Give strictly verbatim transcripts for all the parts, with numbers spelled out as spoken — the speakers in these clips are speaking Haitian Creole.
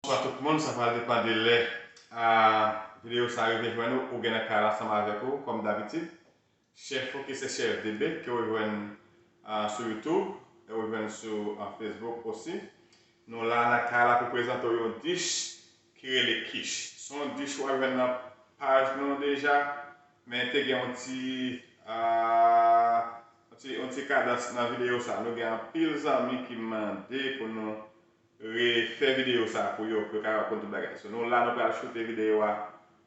Bonswa tout moun, sa pral depann de lè a videyo sa a rive jwenn ou, ou gen nan kay la ansanm avèk ou, kòm dabitid. Chèf ou ki se Chèf D B, ke w jwenn a, sou YouTube, e w jwenn sou a, Facebook osi. Nou la nan kay la pou prezante w yon dich ki rele kich. Se yon dich w ap jwenn nan paj nou deja, men te gen yon ti, a, yon ti, yon ti kadans nan videyo sa. Nou gen anpil zanmi ki mande pou nou refè videyo sa pou yo, pou yo kapab konn tout bagay. So, nou la, nou pral choute videyo a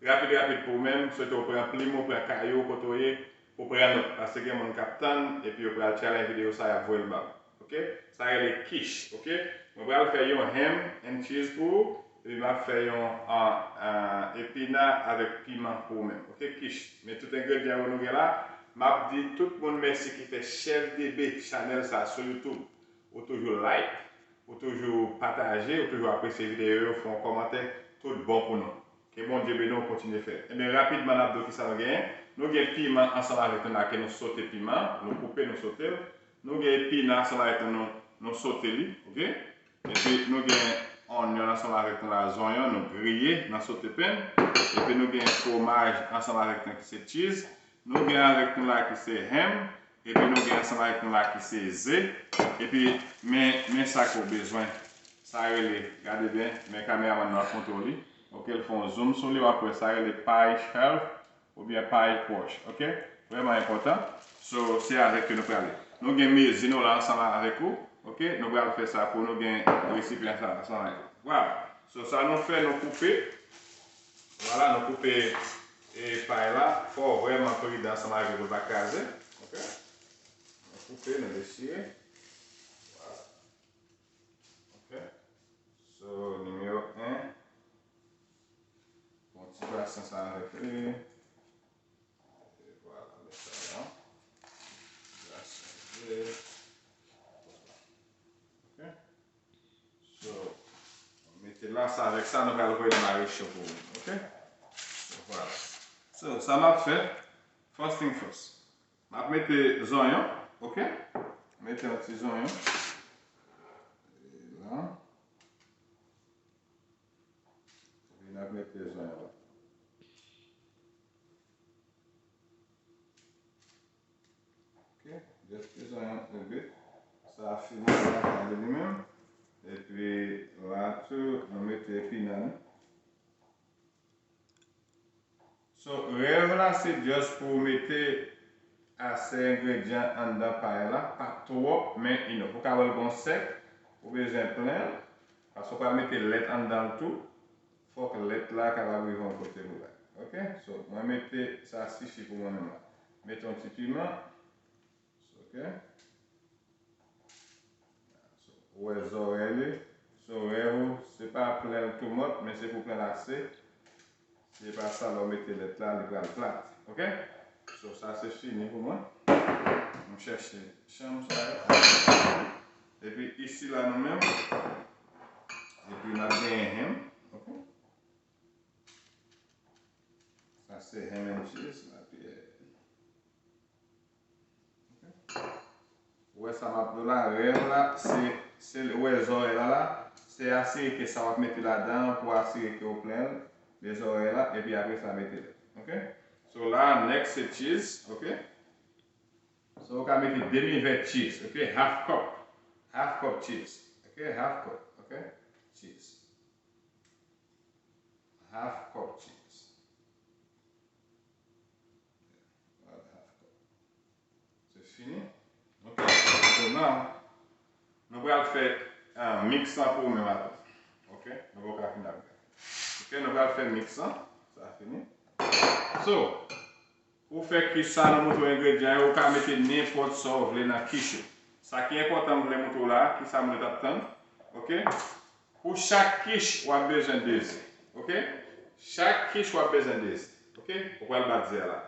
rapid, rapid pou ou menm. Swete w pran plim ou, pran kaye w kote w ye, pou pran nòt. Paske gen moun k ap tann, epi yo pral challenge videyo sa, y ap voye l ba w. Oke? Sa rele kich, oke? Mwen pral fè yon ham and cheese pou ou, epi m ap fè yon, a, a, epina avèk piman pou ou menm. Oke? Kich. Men tout engredyan yo nou gen la. M ap di tout moun mèsi ki fè Chèf D B chanèl sa sou YouTube. Ou toujou like, ou toujou pataje, ou toujou apresye videyo yo, fè yon kòmantè, tout bon pou nou. Ke Bondye beni w, kontinye fè. Ebyen, rapidman, n ap di w kisa nou genyen. Nou gen piman ansanm avèk nou la, ke nou sote piman, nou koupe, nou sote l. Nou gen epina ansanm avèk nou, nou, nou sote li, oke? Epi nou gen onyon ansanm avèk nou la, zonyon, nou griye, nan sote pen. Epi nou gen fwomaj ansanm avèk nou ki se cheese. Nou gen avèk nou la ki se ham. Epi nou gen ansanm avèk nou la ki se ze. Epi men, men sa ke w bezwen. Sa rele, gade byen, men kameramann nan ap montre w li. Oke, l fè yon zoom sou li, w ap wè sa rele pie shelf oubyen pie porch, oke? Vrèman enpòtan. So, se avèk ke nou prale. Nou gen mezi nou la ansanm avèk ou, oke? Nou pral fè sa pou nou gen resipyan sa ansanm avèk ou. Vwala. So, sa nou fè, nou koupe. Vwala, nou koupe, e, pay la. Fò w vrèman pridan ansanm avèk li pou l pa kraze. Oke? Nou koupe, nou dechire. Vwala. Oke? So, nimewo en. Fè yon ti pasyans avèk li. E vwala, met sa la. Pasyans. Oke? So, mete la, sa avèk sa, nou pral voye nan mare cho pou ou, oke? So, vwala. So, sa m ap fè, first thing first. M ap mete zonyon, oke? Mete yon ti zonyon. E la. Epi n ap mete zonyon la. Oke, just bezwen yon bit. Sa fini, sa fini li menm. Epi la tou, nou mete epina nou. So, rèv la, se just pou w mete ase engredyan anndan pay la, pa twòp, men enough. Ou ka wè l gon sèk, ou bezwen plen l, paske w pral mete lèt anndan l tou. Fòk lèt la kapab rive yon kote pou bay. Oke? So, mwen mete sa sifi pou mwen menm la. Mete yon ti piman. Oke? So, ou wè zòrèy li. So, rèv ou, se pa plen l too much, men se pou plen l ase. Se pa sa, lè w mete lèt la, li pral plat. Oke? So, sa se fini pou mwen. M chèche chanm sa yo. Epi isi la nou menm. Epi n ap genyen ham. Oke? Sa se ham and cheese la, pi, eh, oke? Ou wè sa m ap di w la, rèv la, se, se, ou wè zòrèy la la, se asire ke sa w ap mete ladan an pou asire ke w plen l, de zòrèy la, epi apre sa mete l. Oke? So la, next se cheese, oke? So ou ka mete demi vè cheese, oke? Half cup, half cup cheese, oke? Half cup, oke? Cheese. Half cup cheese. Voilà, half cup. Se fini. Ok. So now, nou pral fè, ah, mix lan pou ou menm atann. Ok? Nou poko fin ap gade. Ok, nou pral fè mix lan. Sa fini. So, pou fè kich sa, nou montre w engredyan yo, ou ka mete nenpòt sa w vle nan kich ou. Sa ki enpòtan m vle montre w la, ki sa moun yo t ap tann. Ok? Pou chak kich, w ap bezwen de ze. Ok? Chak kich, w ap bezwen de ze. Ok? Ou pral bat ze a la.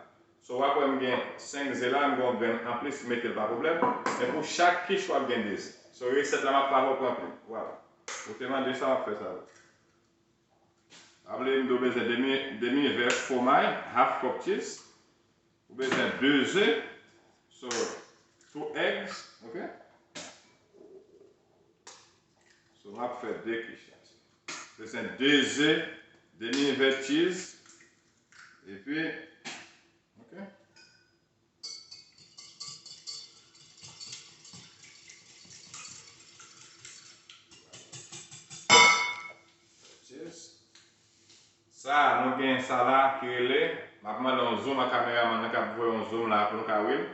So, w ap wè m gen senk ze la, m gen yon grenn anplis, mete l pa pwoblèm. Men pou chak kich, w ap gen de ze. So, resèt la, m ap pa fè w pran plim. Vwala. Ou te mande sa, m ap fè sa pou ou. Raple m di w bezwen demi, demi vè fwomay, half cup cheese. Ou bezwen de ze. So, two eggs, ok? So, m ap fè de kich la. Se de ze, demi vè cheese. Epi, ok. Cheese. Sa, nou gen sa la ki rele, m ap mande yon zoom a kameramann nan k ap voye yon zoom la pou nou ka wè l.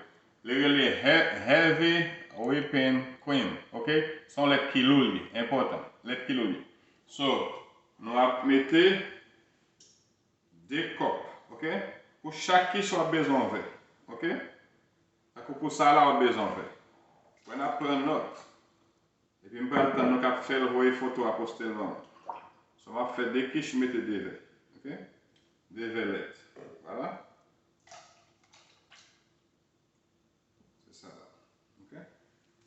Li rele he- heavy whipping cream, ok? Se yon lèt ki lou li, enpòtan. Lèt ki lou li. So, nou ap mete de kòp, ok? Pou chak kich w ap bezwen yon vè, ok? Tankou pou sa la, w ap bezwen yon vè. Wè, n ap pran nòt. Epi m pral tann nou k ap fè l voye foto a poste l ban mwen. So, m ap fè de kich, m mete de vè, ok? De vè lèt. Vwala. Se sa la. Ok?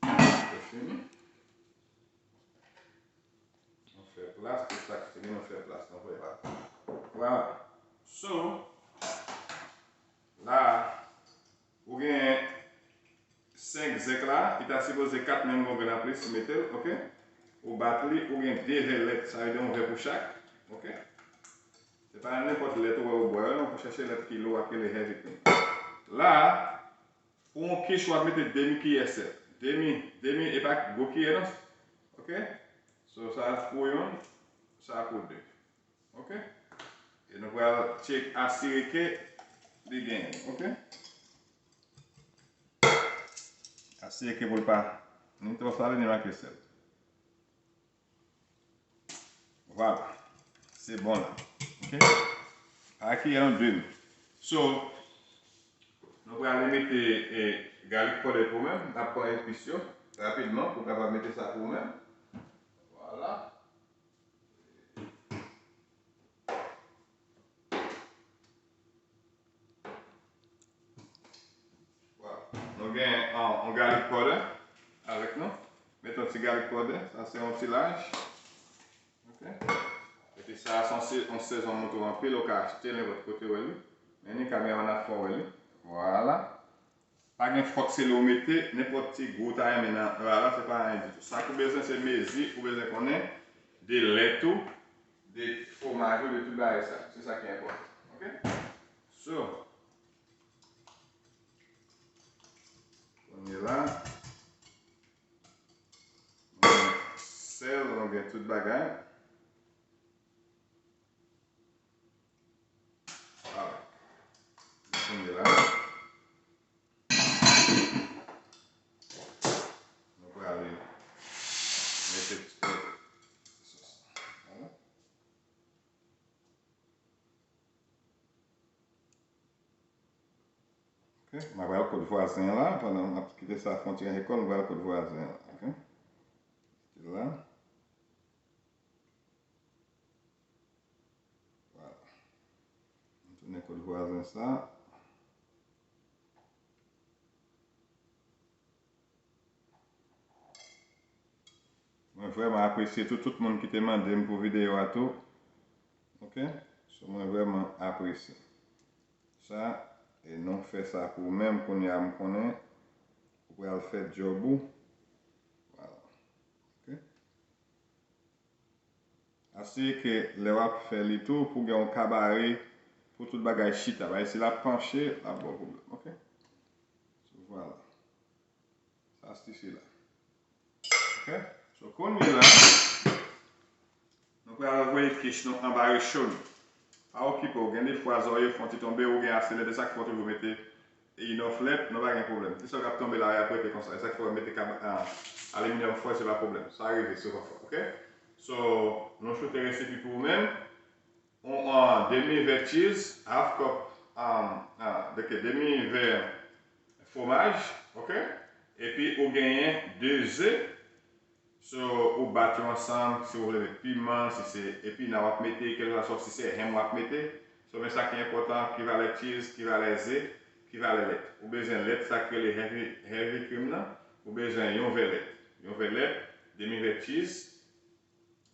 Se fini. Nou fè plas, tout sa ki fini, nou fè plas, nou voye pa. Vwala. So, la, ou gen senk zèk la, li ta sipoze kat, men m gon grenn anplis, m mete l, ok? Ou bat li, ou gen de vè lèt, sa vle di yon vè pou chak, ok? Se pa nenpòt lèt ou wè ou bwè, non, pou chèche lèt ki lou a ki rele heavy cream. La, pou yon kich, w ap mete demi kiyè sèl. Demi, demi, e pa gwo kiyè, non. Ok? So, sa pou youn, sa pou de. Ok? E nou pral tchek, asire ke li genyen, ok? Asire ke pou l pa ni twò sale, ni manke sèl. Vwala. Se bon la. Ok? Aki an de. So, nou prale mete, eh, garlic powder pou ou menm. N ap pran epis yo rapidman pou w kapab mete sa pou ou menm. Vwala. Wow. Nou gen yon, yon garlic powder avèk nou. Mete yon ti garlic powder. Sa se yon ti laj. Ok. Epi sa, se yon se- yon sezon m montre w anpil. Ou ka achte l nenpòt kote w wè li. Men ni kameramann ap fè w wè li. Vwala. Pa gen fòk se li w mete, nenpòt ti gou w ta renmen nan, vwala, se pa anyen ditou. Sa k ou bezwen, se mezi, ou bezwen konnen de lèt ou, de fwomaj ou, de tout bagay sa. Se sa ki enpòtan. Ok? So, kounye la, nou gen sèl, nou gen tout bagay. Vwala. Kounye la, nou prale mete ti sòs. Vwala. Ok, m ap al kot vwazen an la, pandan m ap kite sa fè yon ti jan rekòl, m pral kot vwazen an la, ok? Kite l la. Vwala. M tounen kot vwazen sa. Mwen vrèman apresye tou, tout moun ki te mande m pou videyo a tou. Ok? So, mwen vrèman apresye sa. E nou fè sa pou ou menm, kounye a m konnen ou pral fè djòb ou. Vwala. Ok? Asire ke lè w ap fè li tou, pou gen yon kabare, pou tout bagay chita. Paske si l ap panche, l ap ba w pwoblèm. Ok? So, vwala. Sa se ti la. Ok? So, kounye la, nou pral voye kich nou anba recho nou. Pa okipe w, gen de fwa zòrye fè yon ti tonbe, ou gen ase lèt, e sa k fè w toujou mete enough lèt, nou pa gen pwoblèm. Ti sa k ap tonbe la, y ap rete konsa. E sa k fè w mete kab-, a, aliminyòm fò, se pa pwoblèm. Sa rive souvan fwa, ok? So, nou choute resipi pou ou menm. On, on demi vè cheese, half cup, um, ah, ok, demi vè fwomaj, ok? Epi ou genyen de ze, so, ou bat yo ansanm, si w vle met piman, si se epina w ap mete, kèlkeswa si se hèm w ap mete. So, men sa ki enpòtan, ki valè cheese, ki valè ze, ki valè lèt. Ou bezwen lèt, sa k rele heavy, heavy cream nan. Ou bezwen yon vè lèt. Yon vè lèt, demi vè cheese,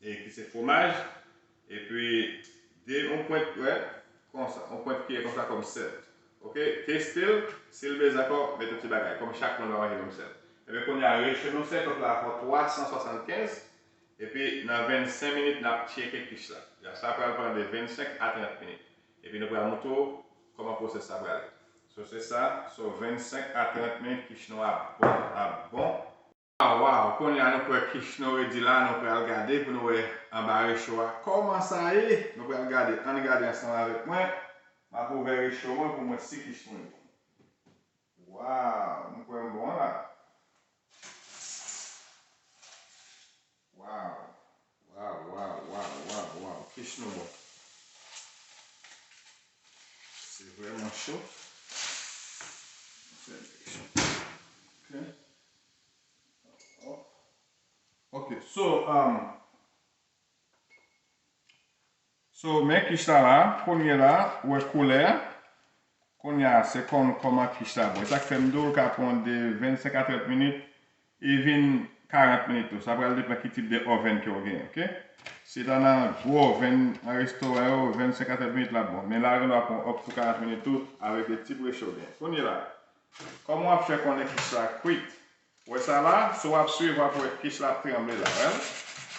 e ki se fwomaj, epi de, yon pwent, wè, konsa, yon pwent kiyè konsa kòm sèl. Ok, teste l, si l bezwen ankò, mete yon ti bagay, kòm chak moun pa manje menm sèl. Ebyen, kounye a, recho nou, senkant la fè twa san swasannkenz, Epi nan vennsenk minit, n ap tcheke kich la. Sa pral pran de vennsenk a trant minit. Epi nou pral montre w kòman pwosès la prale. So, se sa, so vennsenk a trant minit, kich nou ap bon, ap bon. Waw, waw, kounye a nou kwè kich nou redi la, nou pral gade pou nou wè anba recho a kòman sa ye. Nou pral gade, ann gade ansanm avèk mwen. M ap ouvè recho mwen pou m wè si kich mwen bon. Waw, m kwè m bon la. Waw, waw, waw, waw, waw, waw, kich nou bon. Se vrèman cho. Ok. Ok, so, um, so, men kich la la, kounye la, ou wè koulè a. Kounye a, se kon, kòman kich la bon. E sa k fè m di w, l ka pran de vennsenk a trant minit, even karant minit tou. Sa pral depann ki tip de oven ke w genyen, ok? Si ta nan gwo oven, nan restoran yo, vennsenk a trant minit la bon. Men la, gen dwa pran up to karant minit tou, avèk de ti presyon w genyen. Kounye la, kòman w ap fè konnen kich la kwit? Wè sa la, so w ap swiv, w ap wè kich la ap tranble la, wè l?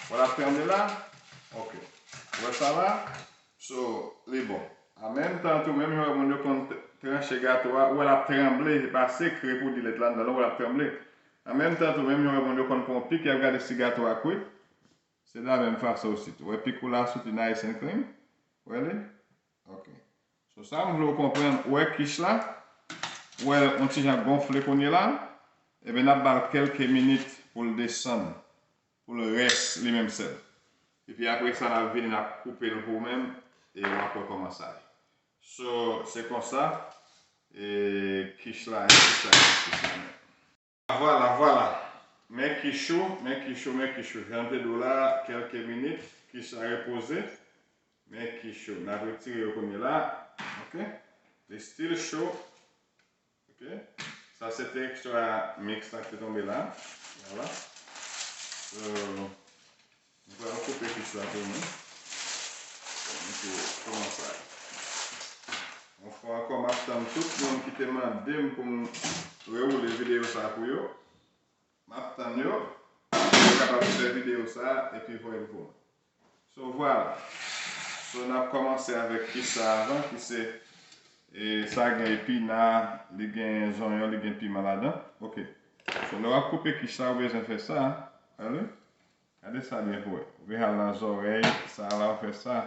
Wè l ap tranble la? Ok. Wè sa la? So, li bon. An menm tan tou, menm jan w wè moun yo konn t-, tranche gato a, ou wè l ap tranble, se pa sekre pou di lèt la anndan, non, ou wè l ap tranble. An menm tan tou, menm jan w wè moun yo konn pran yon pik, y ap gade si gato a kwit. Se de la menm fason osi tou. Wè pik ou la soti nice and clean. Wè li? Ok. So, sa m vle w konprann, ou wè kich la, ou wè l yon ti jan gonfle kounye la, ebyen, n ap ba l kèlke minit pou l desann, pou l rès li menm sèl. Epi apre sa, n ap vini, n ap koupe l pou ou menm, e w ap wè kòman sa ye. So, se konsa, e, kich la ye, kich la ye, kich la ye. Vwala, vwala. Men kich ou, men kich ou, men kich ou. Jan m te di w la, kèlke minit, kich la repoze. Men kich ou. N ap retire yo kounye la. Ok? Li still cho. Ok? Sa se te extra mix la ki te tonbe la. Vwala. So, Mwen pral koupe kich la pou nou. Pou nou montre kòman sa ye. Yon fwa ankò, m ap tann tout moun ki te mande m pou m rewoule videyo sa pou yo. M ap tann yo. Pou yo kapab fè videyo sa epi voye l pou mwen. So, vwala. So, n ap kòmanse avèk kich sa avan, ki se, e, sa gen epina, li gen zonyon, li gen piman ladan. Ok. So, lè w ap koupe kich sa, ou bezwen fè sa. Gade. Gade sa byen pou wè. Ou vin al nan zòrèy, sa la, ou fè sa.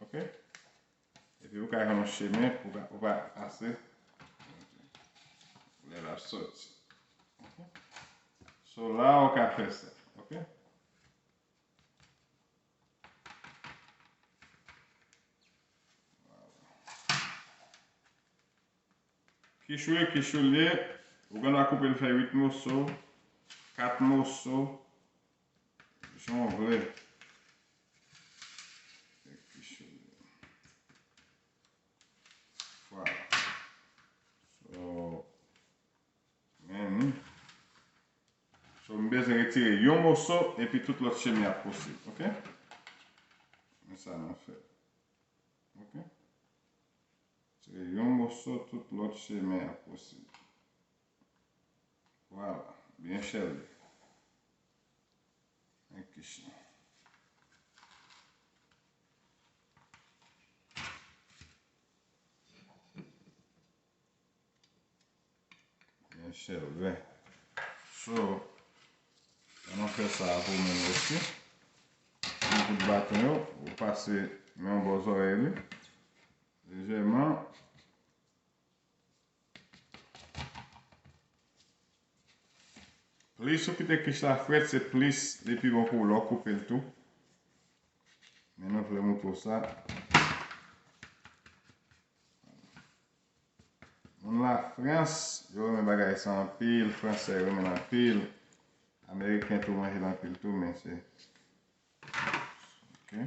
Ok? Epi ou ka jwenn yon chemen pou ka, ou pa pase. Lè l ap soti. Ok? So la, ou ka fè sa. Ok? Kich ou ye, kich ou l ye. Ou gen dwa koupe l fè uit moso, kat moso, jan w vle. Kich ou l ye. Vwala. So, men, so, m bezwen retire yon moso epi tout lòt chemen ap posib, ok? Men sa nou fè. Ok? Se yon moso, tout lòt chemen ap posib. Vwala, byen chèlbè. Men kich lan. Byen chèlbè. So, ann fè sa pou mwen osi. Yon kout baton yo, ou pase men yon bò zòrèy li. Lejèman. Plis ou kite kich la frèt, se plis li pi bon pou ou lè w koupe l tou. Men nou vle montre w sa. Moun Lafrans, yo renmen bagay sa anpil, Fransè yo renmen l anpil, Ameriken tou manje l anpil tou, men se, ok.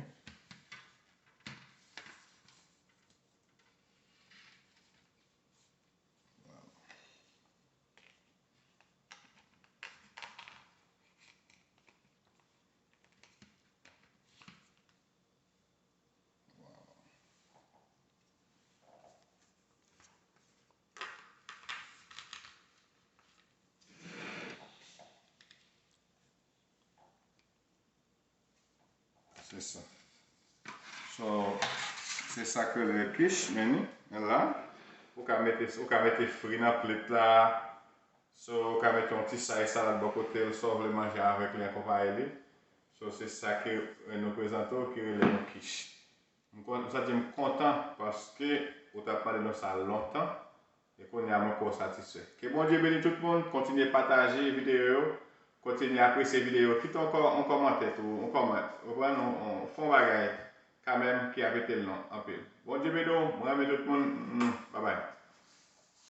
Se sa. So, se sa k rele kich, men ni, men la. Ou ka mete, ou ka mete fri nan plet la. So, ou ka mete yon ti say salad bò kote l, sa w vle manje avèk li, akonpaye li. So, se sa ke, eh, nou prezante w, ki rele yon kich. M kon-, m santi m kontan paske ou t ap mande nou sa lontan. E kounye a, mwen kwè w satisfè. Ke Bondye beni tout moun. Kontinye pataje videyo yo. Kontinye apresye videyo yo. Kite yon kò-, yon kòmantè tou, yon kòmantè. Ou konprann? Yon, yon, fè yon bagay kanmenm ki ap ete l non anpil. Bondye beni w. Mwen renmen tout moun. Mm, babay.